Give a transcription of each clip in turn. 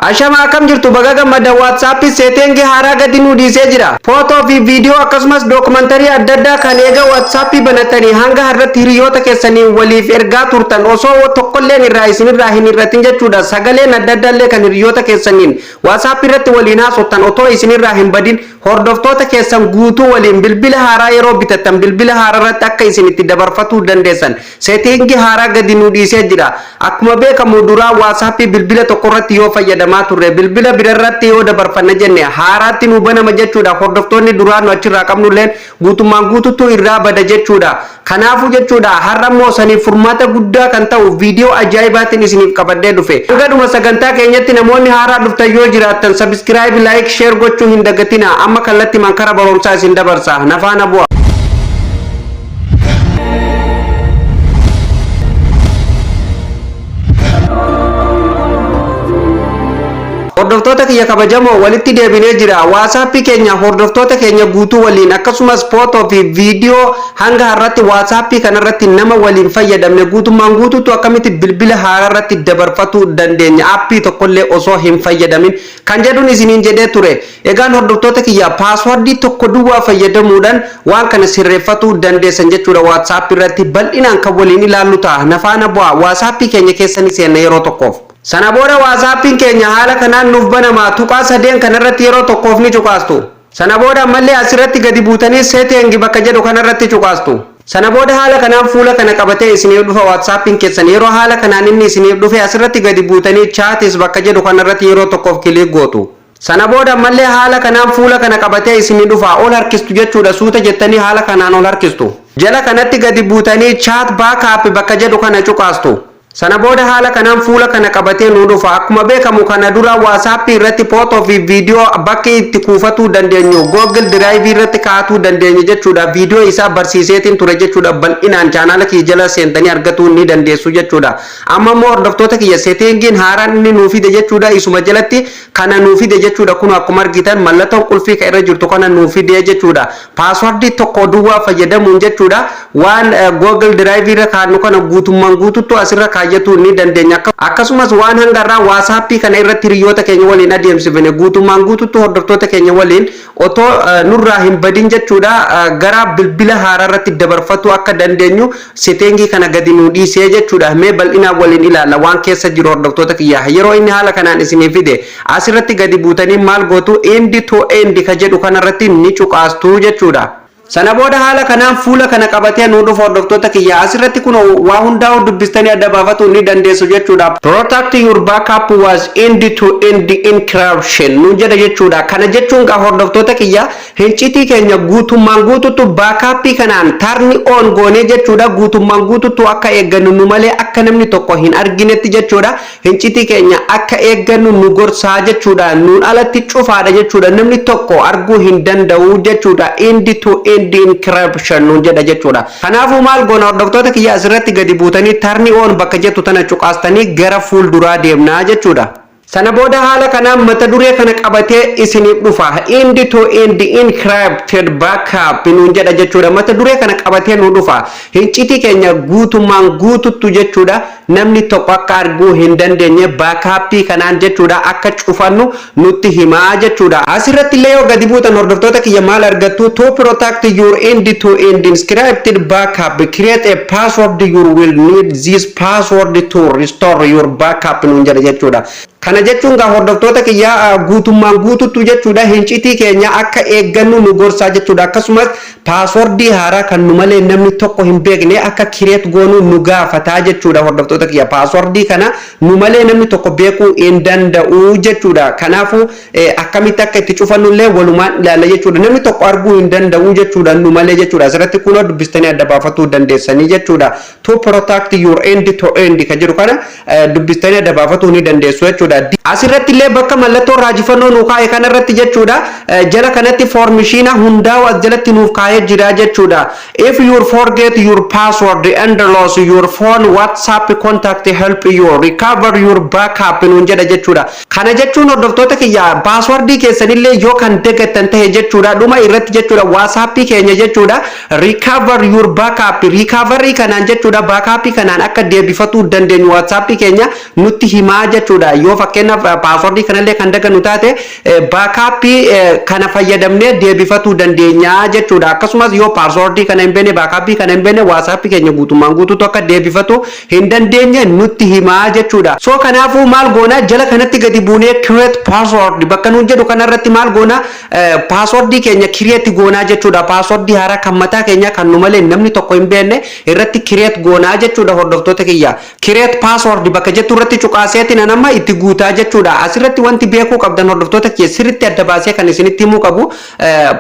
Ashama, akkam jirtu? Baga gammadda. WhatsApp setting haaraa gadi nu dhiisee jira. Footoo fi viidiyoo akkasumas dookumantarii adda addaa kan eega WhatsApp banatanii hanga har'atti hiriyoota keessanii waliif ergaa turtan osoo tokkolleen irraa isinirraa hin hir'atin jechuudha. Sagaleen adda addaa illee kan hiriyoota keessaniin WhatsApp irratti waliin haasoftan otoo isinirraa hin badin, hordoftoota keessan guutuu waliin bilbila haaraa yeroo bitattan bilbila haaraa irratti akka isin itti dabarfatuu dandeessan setting haaraa gadi nu dhiisee jira. Akkuma beekamu, duraa WhatsApp bilbila tokko irratti yoo fayyadamaa turre, bilbila birarratti yoo dabarfanna jenne haaraatti nu banama jechuudha. Hordoftoonni duraa nu achirraa qabnulleen guutummaan guututtuu irraa bada jechuudha. Kanaafuu jechuudha, har'a immoo saniif furmaata guddaa kan ta'u viidiyoo ajaa'ibaatiin isiniif qabadhee dhufe. Hanga dhuma sagantaa keenyatti namoonni haaraa dhuftan yoo jiraattan subscribe, like, share gochuu hin dagatina. Amma kallatti mankara barumsaa isin dabarsa. Nafaana bu'a. Hordoftoota kiyya kabajamoo, walitti deebinee jira. WhatsApp keenya hordoftoota keenya guutuu waliin akkasumas footoo fi viidiyoo hanga har'atti WhatsApp kanarratti nama waliin fayyadamne guutummaan guutuutu akkamitti bilbila haaraa irratti dabarfatuu dandeenya app tokkollee osoo hin fayyadamin kan jedhuun isiniin jedhee ture. Egaan hordoftoota kiyya, password tokko duwwaa fayyadamuudhaan waan kana sirreeffatuu dandeessan jechuudha. WhatsApp irratti bal'inaan kan waliin ilaallu ta'a. Nafaana bu'aa. WhatsApp keenya keessa ni seenna yeroo tokkoof. Sana booda WhatsAppiin keenya haala kanaan nuuf banama. Tuqaa sadeen kanarratti yeroo tokkoof ni cuqaastu. Sana booda ammallee asirratti gadi buutanii setting bakka jedhu kanarratti cuqaastu. Sana booda haala kanaan fuula kana qabatee isiniif dhufa WhatsAppiin keessan. Yeroo haala kanaan inni isiniif dhufe, asirratti gadi buutanii chats bakka jedhu kanarratti yeroo tokkoof click gootu. Sana booda ammallee haala kanaan fuula kana qabatee isinii dhufa. Ol harkistu jechuudha. Suuta jettanii haala kanaan ol harkistu. Jala kanatti gadi buutanii chat backup bakka jedhu kana cuqaastu. Sana booda haala kanaan fuula kana qabatee nu dhufa. Akkuma beekamu, kana dura WhatsApp irratti footoo fi viidiyoo bakki itti kuufatuu dandeenyu Google Drive irratti kaa'atuu dandeenyu jechuudha. Viidiyoo isaa barsiiseetiin ture jechuudha. Bal'inaan chaanaala kiyya jala seentanii argatuu ni dandeessu jechuudha. Amma immoo hordoftoota kiyya, settingiin haaraan inni nuu fide jechuudha. Isuma jalatti kana nuu fide jechuudha. Kun akkuma argitan mallattoon qulfii kan irra jirtu kana nuu fide jechuudha. Password tokko duwwaa fayyadamuun jechuudha. Waan Google Drive irra kaa'annu kana guutummaan guututtu asirra kaayyatuu ni dandeenya. Akkasumas waan hanga irraa WhatsApp kana irratti hiriyoota keenya waliin adeemsifne guutummaan guututtu hordoftoota keenya waliin otoo nurraa hin badin jechuudha, gara bilbila haaraa irratti dabarfatu akka dandeenyu setting kana gadi nuu dhiisee jechuudha. Mee bal'inaan waliin ilaalla waan keessa jiru, hordoftoota kiyya. Yeroo inni haala kanaan isinii fide, asirratti gadi buutanii maal gootu? End to end ka jedhu kanarratti ni cuqaastu jechuudha. Sana booda haala kanaan fuula kana qabatee nuu dhufa, hordoftoota kiyya. Asirratti kun waa hundaa'u dubbistanii adda baafatu ni dandeessu jechuudha. "Protect your backup with end to end encryption" nuun jedha jechuudha. Kana jechuun gaa, hordoftoota kiyya, hincitii keenya guutummaan guututtu backup kanaan turn on goonee jechuudha. Guutummaan guututtu akka eeggannu nu malee akka namni tokko hin arginetti jechuudha. Hincitii keenya akka eeggannu nu gorsaa jechuudha. Nuun alatti cufaadha jechuudha. Namni tokko arguu hin danda'u jechuudha. End to end encryption nuun jedha jechuudha. Kanaafuu maal goona, hordoftoota kiyya? Asirratti gadi buutanii turn on bakka jettu tana cuqaastanii gara fuulduraa deemnaa jechuudha. Sana booda haala kanaan mata duree kana qabatee isiniif dhufa. "End to end encrypted backup" nuun jedha jechuudha. Mata duree kana qabatee nu dhufa. Hincitii keenya guutummaan guututtu jechuudha. Namni tokko akka arguu hin dandeenye backup kanaan jechuudha akka cufannu nutti himaa jechuudha. Asirratti illee yoo gadi buutan, hordoftoota kiyya, maal argattu? "To protect your end to end encrypted backup, create a password. You will need this password to restore your backup" nuun jedha jechuudha. Kana jechuun gaa, hordoftoota kiyyaa, guutummaan guututtu jechuudha hincitii keenya akka eeggannu nu gorsaa jechuudha. Akkasumas password haaraa kan nu malee namni tokko hin beekne akka create goonuu nu gaafataa jechuudha, hordoftoota kiyya. Password kana nu malee namni tokko beekuu hin danda'u jechuudha. Kanaafuu akkamitti akka itti cufannullee walumaan ilaalla jechuudha. Namni tokko arguu hin danda'u jechuudha nu malee jechuudha. Asirratti kunoo dubbistanii adda baafatuu dandeessanii jechuudha. "To protect your end to end" kan jedhu kana dubbistanii adda baafatuu ni dandeessu jechuudha. Asirratti illee bakka mallattoo raajifannoo nuu kaa'e kanarratti jechuudha. Jala kanatti information hundaa'u as jalatti nuuf kaa'ee jira jechuudha. "If you forget your password and lose your phone, WhatsApp contact help you recover your backup" nuun jedha jechuudha. Kana jechuun, hordoftoota kiyya, password keessanillee yoo kan dagattan ta'e jechuudha, dhuma irratti jechuudha, WhatsApp keenya jechuudha, recover your backup, recovery kanaan jechuudha, backup kanaan akka deebifatuu dandeenyu WhatsApp keenya nutti himaa jechuudha. Yoo Fakkeenyaaf, passwordii kanallee kan dagannu taate, backupii kana fayyadamnee deebifatuu dandeenya jechuudha. Akkasumas yoo passwordii kana hin beekne, backupii kana hin beekne, WhatsAppii keenya guutummaan guutuutu akka deebifatu hin dandeenye nutti himaa jechuudha. So kanaafuu maal goona? Jala kanatti gadi buunee create password bakka nuun jedhu kanarratti maal goona? Passwordii keenya create goonaa jechuudha. Passwordii haaraa kan mataa keenya, kan nu malee namni tokko hin beekne irratti create goonaa jechuudha, hordoftoota kiyya. Create password bakka jettu irratti cuqaaseetiin amma itti guutaa jechuudha. Asirratti wanti beekuu qabdan, hordoftoota kiyya, sirriitti adda baasee kan isinitti himuu qabu,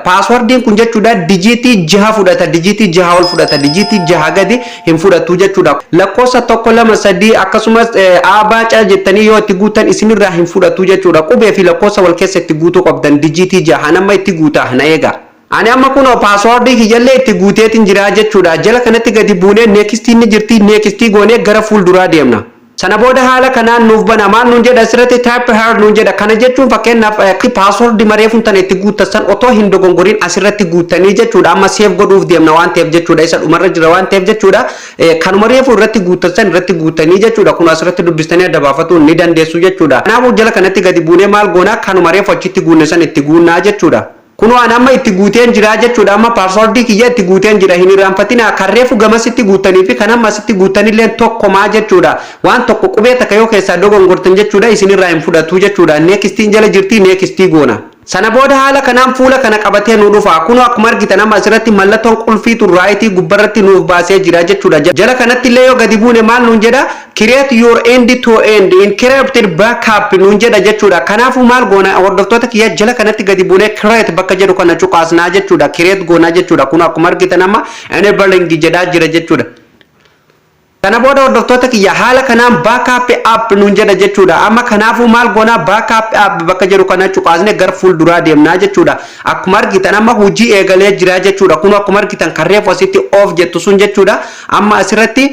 passwordiin kun jechuudha digitii 6 fudhata, digitii 6 ol fudhata, digitii 6 gadi hin fudhatu jechuudha. Lakkoofsa tokko, lama, sadii, akkasumas A, B, C jettanii yoo itti guutan isinirraa hin fudhatu jechuudha. Qubee fi lakkoofsa wal keessa itti guutuu qabdan, digitii 6 nama itti guutaa na eega. Ani amma kunoo passwordii kiyyallee itti guuteetiin jira jechuudha. Jala kanatti gadi buunee nextii ni jirti, nextii goonee gara fuulduraa deemna. Sana booda haala kanaan nuuf bana. Maal nuun jedha asirratti? "Type here" nuun jedha. Kana jechuun fakkeenyaaf passwordii mareefuun tana itti guuttassan otoo hin dogongoriin asirratti guuttanii jechuudha. Amma save godhuuf deemna waan ta'eef jechuudha. Isa dhumarra jira waan ta'eef jechuudha. Kanuma reefu irratti guuttassan irratti guuttanii jechuudha. Kun asirratti dubbistanii adda baafachuu ni dandeessu jechuudha. Kanaafuu jala kanatti gadi buunee maal goonaa? Kanuma reefu achitti guunne san itti guunnaa jechuudha. Kun waan amma itti guuteen jira jechuudha. Amma passwordii kiyya itti guuteen jira. Hin irraanfatina, kan reefu gamasitti guutanii fi kan amma asitti guutanillee tokkomaa jechuudha. Waan tokko qubee takka yoo keessaa dogongortan jechuudha, isinirraa hin fudhatu jechuudha. Nextiin jala jirti, nextii goona. Sana booda haala kanaan fuula kana qabatee nu dhufa. Kunoo akkuma argitan amma asirratti mallattoon qulfii rightii gubbarratti nuuf baasee jira jechuudha. Jala kanatti illee yoo gadi buune maal nuun jedha? "Create your end to end encrypted backup" nuun jedha jechuudha. Kanaafuu maal goona, hordoftoota kiyya? Jala kanatti gadi buune create bakka jedhu kana cuqaasnaa jechuudha. Create goonaa jechuudha. Kunoo akkuma argitan amma enabling jedhaa jira jechuudha. Kana booda, hordoftoota kiyya, haala kanaan backup app nuun jedha jechuudha. Amma kanaafuu maal goonaa? Backup app bakka jedhu kana cuqaasne gara fuulduraa deemnaa jechuudha. Akkuma argitan amma hojii eegalee jira jechuudha. Kun akkuma argitan kan reefu asitti off jettu sun jechuudha. Amma asirratti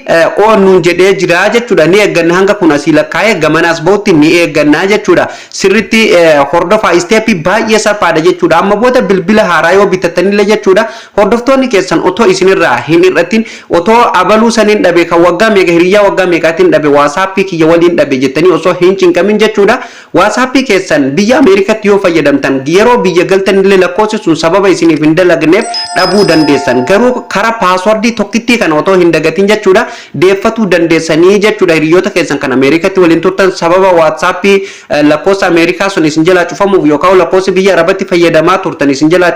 on nuun jedhee jira jechuudha. Ni eegganna, hanga kun asii lakkaa'ee gamanaas bahutti ni eeggannaa jechuudha. Sirritti hordofaa, stepii baay'ee salphaadha jechuudha. Amma booda bilbila haaraa yoo bitattanillee jechuudha, hordoftoonni keessan otoo isinirraa hin hir'atin, otoo abaluu saniin dhabe, kan waggaa meeqa, hiriyaa waggaa meeqaatiin dhabe, WhatsAppii kiyya waliin dhabe jettanii osoo hin cinqamin jechuudha. WhatsAppii keessan biyya Ameerikaatti yoo fayyadamtan, yeroo biyya galtanillee lakkoofsi sun sababa isiniif hin dalagneef dhabuu dandeessan. Garuu karaa passwordii tokkittii kana otoo hin dagatin jechuudha, deeffatuu dandeessanii jechuudha. Hiriyoota keessan kan Ameerikaatti waliin turtan sababa WhatsAppii lakkoofsa Ameerikaa sun isin jalaa cufamuuf yookaan lakkoofsi biyya Arabatti fayyadamaa turtan isin jalaa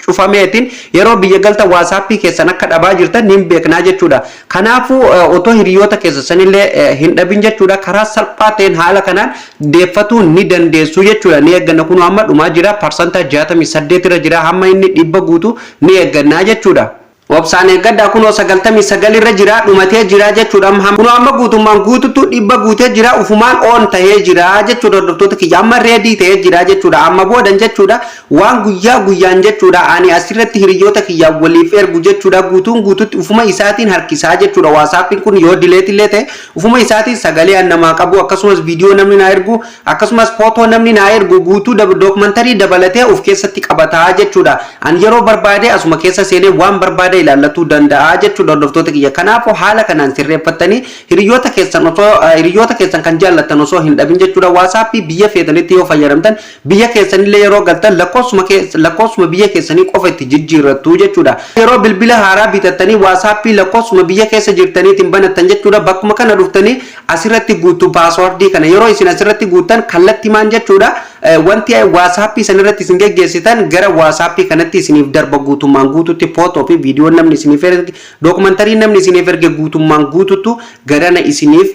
cufameetiin yeroo biyya galtan WhatsAppii keessan akka dhabaa jirtan ni beeknaa jechuudha. Kanaafuu otoo hiriyoota keessan sanillee hin dhabin jechuudha, karaa salphaa ta'een haala kanaan deeffatuu ni dandeessu jechuudha. Ni eegganna. Kun amma dhumaa jira, 68% irra jira. Hamma inni 100 guutu ni eeggannaa jechuudha. Obsaan eeggadhaa. Kunoo 99 irra jira, dhumatee jira jechuudha. Kunoo amma guutummaan guututu 100 guutee jira, ufumaan on tahee jira jechuudha, hordoftoota kiyya. Amma ready tahee jira jechuudha. Amma boodan jechuudha, waan guyyaa guyyaan jechuudha ani asirratti hiriyoota kiyya waliif ergu jechuudha, guutuun guututti ufuma isaatiin harkisaa jechuudha. WhatsAppiin kun yoo delete illee ta'e ufuma isaatiin sagalee an namaa qabu, akkasumas viidiyoo namni naa ergu, akkasumas footoo namni naa ergu guutuu documentary dabalatee of keessatti qabataa jechuudha. An yeroo barbaade asuma keessa seenee waan barbaade ilaallatuu danda'a jechuudha, hordoftoota kiyya. Kanaafuu haala kanaan sirreeffattanii hiriyoota keessan osoo hiriyoota keessan kan jaallattan osoo hin dhabin jechuudha. WhatsAppii biyya feetanitti yoo fayyadamtan, biyya keessanillee yeroo galtan lakkoofsuma biyya keessanii qofa itti jijjiirrattu jechuudha. Yeroo bilbila haaraa bitattanii WhatsAppii lakkoofsuma biyya keessa jirtaniitiin banattan jechuudha. Bakkuma kana dhuftanii asirratti guutuu passwordii kana yeroo isin asirratti guuttan kallattii maan jechuudha, wanti WhatsAppii sanirratti isin geggeessitan gara WhatsAppii kanatti isiniif darba guutummaan guututti. Footoo fi viidiyoo namni isiniif erge, documentary namni isiniif erge guutummaan guututu garana isiniif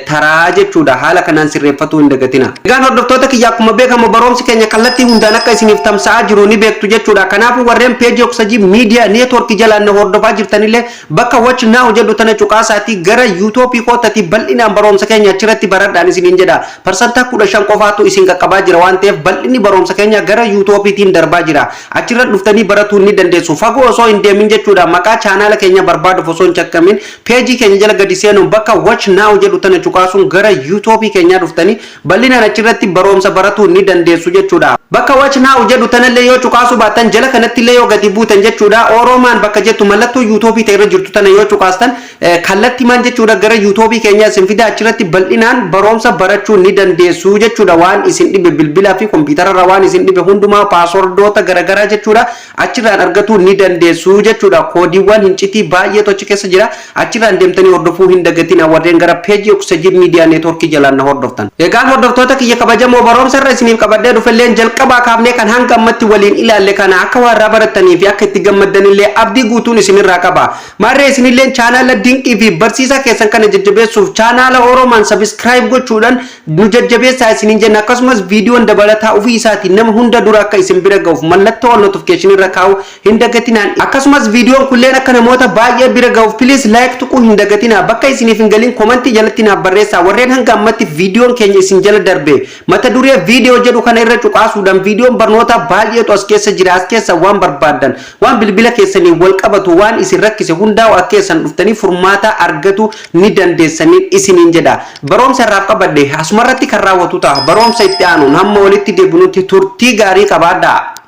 taraa jechuudha. Haala kanaan sirreeffatuu hin dagatina. Egaan hordoftoota kiyya, akkuma beekamu barumsi keenya kallattii hundaan akka isiniif tamsa'aa jiru ni beektu jechuudha. Kanaafuu warreen peejii Oksajii Miidiyaa Networkii jalaan na hordofaa jirtanillee bakka "Watch now" jedhu tana cuqaasaatii gara YouTubeii kootatii bal'inaan barumsa keenya achirratti baradhaan isiniin jedha. 15% qofaatu isin qaqqabaa jira waan ta'eef bal'inni barumsa keenya gara YouTubeiitiin darbaa jira. Achirra dhuftanii baratuu ni dandeessu. Fagoo osoo hin deemin jechuudha. Maqaa chaanaala keenya barbaaduuf osoo hin cakkamin peejii keenya jala gadi seenuun bakka "Watch now" jedhu tana cuqaasuun gara YouTubeii keenyaa dhuftanii bal'inaan achirratti barumsa baratuu ni dandeessu jechuudha. Bakka "Watch now" jedhu tanallee yoo cuqaasuu baattan, jala kanatti illee yoo gadi buutan jechuudha, Oroomaan bakka jettu mallattoo YouTubeii ta'e irra jirtu tana yoo cuqaastan, kallattii maan jechuudha gara YouTubeii keenyaa isin fida. Achirratti bal'inaan barumsa barachuu ni dandeessu jechuudha. Waan isin dhibe, bilbilaa fi kompiitararra waan isin dhibe hundumaa, passwordoota garaagaraa jechuudha, achirraan argatuu ni dandeessu jechuudha. Koodiiwwan hincitii baay'eetu achi keessa jira. Achirraan deemtanii hordofuu hin dagatina, warreen gara peejii Oxygen Media Networkii jalaan na hordoftan. Egaan hordoftoota kiyya kabajamoo, barumsa irra isiniif qabadhee dhufelleen jalqabaa kaafnee kan hanga ammatti waliin ilaalle kana akka waan irraa barattanii fi akka itti gammaddanillee abdii guutuun isinirraa qaba. Maarree isinilleen chaanaala dinqii fi barsiisaa keessan kana jajjabeessuuf chaanaala Oromaan subscribe gochuudhaan nu jajjabeessaa isiniin jenna. Akkasumas viidiyoon dabalataa ofii isaatiin nama hunda dura akka isin bira ga'uuf mallattoo notification irra kaa'u hin dagatinaan. Akkasumas viidiyoon kunneen akka namoota baay'ee bira ga'uuf please like tuquu hin dagatinaa. Bakka isiniif hin galin commentii jalatti naaf barreessaa. Warreen hanga ammatti viidiyoon keenya isin jala darbe, mata duree viidiyoo jedhu kana irra cuqaasuudhaan viidiyoon barnoota baay'eetu as keessa jira. As keessa waan barbaaddan, waan bilbila keessanii wal qabatu, waan isin rakkise hundaa'u akka keessan dhuftanii furmaata argatu ni dandeessanii isiniin jedha. Barumsa irraaf qabadhe asumarratti kan raawwatu ta'a. Barumsa itti aanuun hamma walitti deebinutti turtii gaarii qabaadhaa.